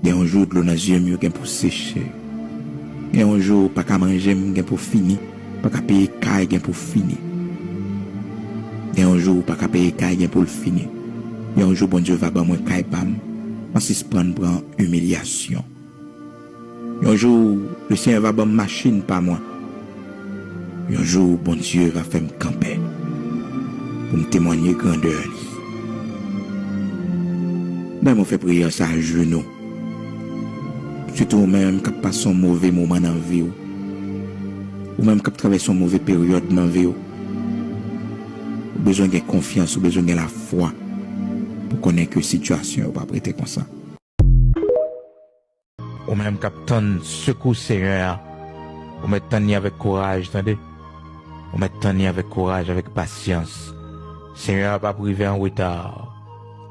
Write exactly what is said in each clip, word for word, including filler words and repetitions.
Gen yon jou dlo nan zye m yo gen pou seche. Gen yon jou pa ka manje m gen pou fini, pa ka peye kay gen pou fini. Gen yon jou pa ka peye kay gen pou l fini. Gen yon jou Bondye va ban mwen kay pa m, m a sispann pran imilyasyon. Yon jou, Lesenyè va ban m machin pa mwen. Yon jou, Bondye va fè m kanpe pou m temwanye grandè li. Mwen, mwen fè priyè sa ajenou. Sitou ou menm k ap pase yon move moman nan vi w. Ou menm k ap travèse yon move peryòd nan vi w. Ou bezwen gen konfyans, ou bezwen gen lafwa pou konnen ke sitiyasyon yo p ap rete konsa. Ou menm k ap tann sekou Senyè a, ou mèt tann li avèk kouraj, tande. Ou mèt tann li avèk kouraj, avèk pasyans. Senyè a p ap rive an reta.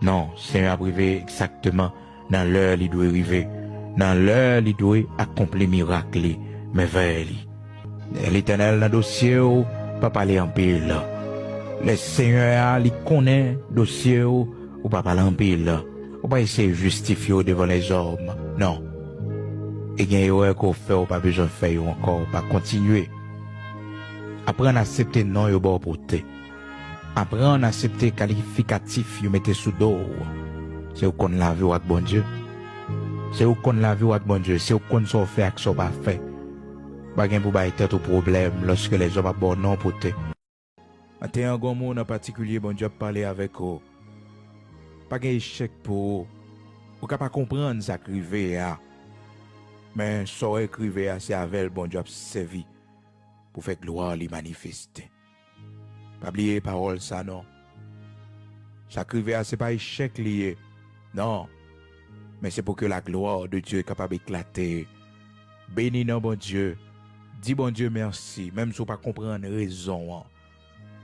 Non, Senyè a ap rive egzakteman nan lè li dwe rive, nan lè li dwe akonpli mirak li, mèvèy li. Lè Letènèl nan dosye w, pa pale anpil. Lè Senyè a, li konnen dosye w, ou pa pale anpil. Ou pa eseye jistifye w devan lèzòm. Non. E gen erè ke w fè, ou pa bezwen fè yo ankò, ou pa kontinye. Aprann aksepte non yo ba w pote. Aprann aksepte kalifikatif yo mete sou do w. Se ou konn lavi w ak Bondye. Se ou konn lavi w ak Bondye. Se ou konn sa w fè ak sa w pa fè. Pa gen pou bay tèt ou pwoblèm lòske lèzòm ap ba w non pote. Maten an, gen yon moun an patikilye Bondye ap pale avèk ou. Pa gen echèk pou ou. Ou ka pa konprann sa k rive a. Men sa w wè k rive a, se avè l Bondye ap sèvi pou fè glwa li manifeste. Pa bliye pawòl sa non. Sa k rive a se pa echèk li ye. Non. Men se pou ke la gloire de Dieu kapab eklate. Beni non Bondye. Di Bondye mèsi, menm si w pa konprann rezon an.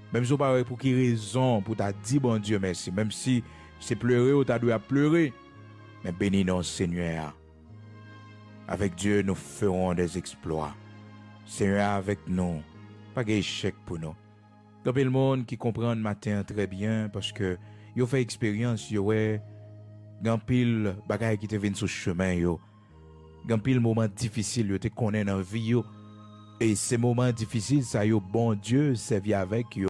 Menm si w pa wè pou ki rezon pou w ta di Bondye mèsi, menm si se plere w ta dwe ap plere. Men beni non Senyè a. Avec Dieu, nous ferons des exploits. Senyè a avèk nou. Pa gen echèk pou nou. Gen anpil moun ki konprann maten an trè byen paske yo fè eksperyans, yo wè gen anpil bagay ki te vin sou chemen yo. Gen anpil moman difisil yo te konnen nan vi yo. E se moman difisil sa yo, Bondye sèvi avèk yo.